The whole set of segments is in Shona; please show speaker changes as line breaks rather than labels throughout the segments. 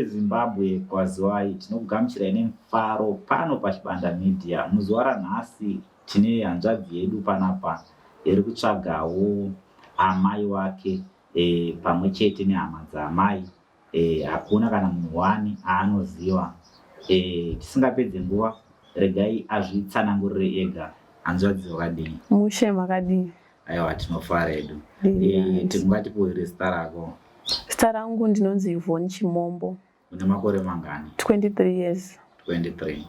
Yezimbabwe, kwaziwai, tinokugamuchirai nemufaro pano paChibanda Media. Muzuva ranhasi tine hanzvadzi yedu panapa iri kutsvagawo amai wake pamwe chete nehama dzaamai. Hakuna kana munhu wani aanoziva. Tisingapedze nguva, regai azvitsanangurire ega. Hanzvadzi, wakadii?
Mushe, makadii?
Aiwa, tinofara hedu. Tingatipiwe here zita rako?
Zita rangu ndinonzi Yvonne Chimombo.
Une makore mangani?
23 years.
23,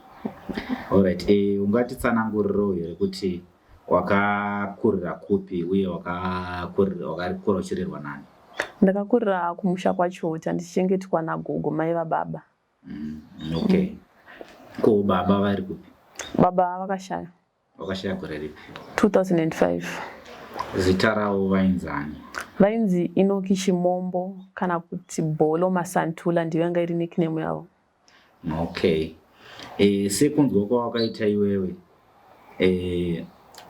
alright. Ungatitsanangurirewo here kuti wakakurira kupi uye wakakura uchirerwa nani?
Ndakakurira kumusha kwaChota, ndichichengetwa nagogo, mai vababa.
Okay, ko baba vari kupi?
Baba vakashaya.
Vakashaya gore ripi?
2005.
Zita ravo vainzani?
Vainzi Inoki Chimombo kana kuti Bholo Masantula, ndiyo yanga iri nickname yavo.
Okay, sekunzwa kwawakaita iwewe,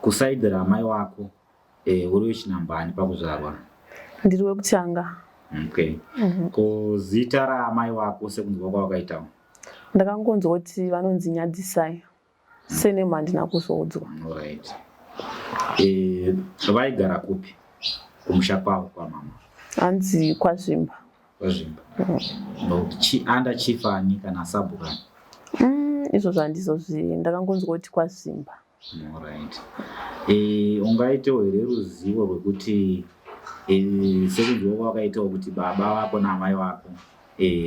kuside ramai wako, uri wechinambani pakuzvarwa?
Ndiri wekutanga.
Okay. Ko zita raamai wako, sekunzwa kwawakaitawo?
Ndakangonzwa kuti vanonzi Nyadzisai, surname handina kuzoudzwa.
Alright. Vaigara kupi kumusha kwavo kwamama?
Hanzi kwaZvimba.
KwaZvimba. No, anda chifani kana sabhukani?
Izvozvo handizozvi, ndakangonzwa kuti kwaZvimba.
Alright. Ungaitewo here ruzivo rwekuti, sekunzwa kwawakaitawo, kuti baba vako naamai vako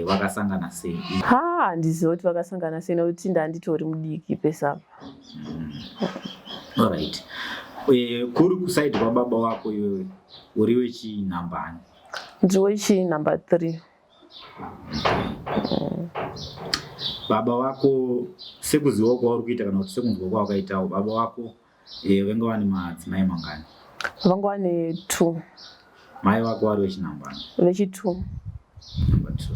vakasangana sei?
Ha, handiziva kuti vakasangana sei, nekuti ndanditori mudiki pesapa.
Alright. Kuri kuside kwababa wako iwewe, uri wechinambani?
Ndiri wechi number 3.
Baba vako, sekuziva kwauri kuita kana kuti sekunzwa kwawakaitawo, baba vako vanga vane madzimai mangani?
Vanga vane two.
Mai vako vari wechinambani?
Vechi2.
Number two.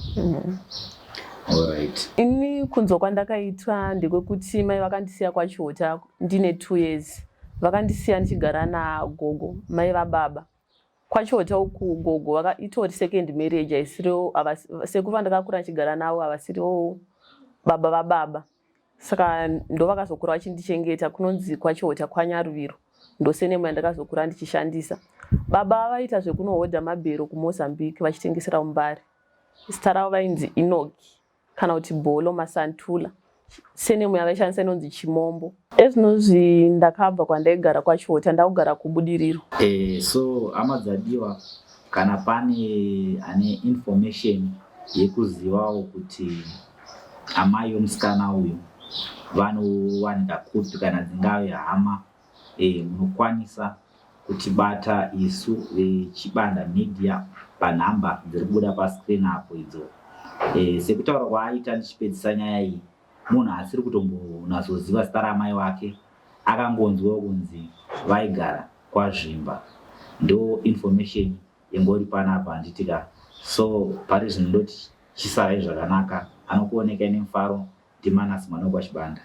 Alright.
Ini kunzwa kwandakaitwa ndekwekuti mai vakandisiya kwaChihota ndine 2 years. Vakandisiya ndichigara nagogo, mai vababa, kwaChihota uku. Gogo itori second marriage, haisiriwo sekuru vandakakura ndichigara navo, havasiriwo baba vababa. Saka ndo vakazokura vachindichengeta, kunonzi kwaChihota, kwaNyaruviro, ndosurname yandakazokura ndichishandisa. Baba vaita zvekunohodha mabhero kuMozambique vachitengesera muMbare. Zita ravo vainzi Inoki kana kuti Bholo Masantula, surname yavaishandisa inonzi Chimombo. Ezvinozvi ndakabva kwandaigara kwaChihota, ndakugara kuBudiriro.
So hama dzadiwa, kana pane ane information yekuzivawo kuti amai vemusikana uyu vanowanika kupi, kana dzingave hama, munokwanisa kutibata isu veChibanda Media panhamba dziri kubuda pascreen apo idzo. Sekutaura kwaaita ndichipedzisa nyaya iyi, munhu asiri kutombonatsoziva zita ramai wake, akangonzwawo kunzi vaigara kwaZvimba. Ndo information ingori panapa, handiti ka? So pari zvino ndoti chisarai zvakanaka. Anokuonekai nemufaro ndiManasi mwana wekwaChibanda.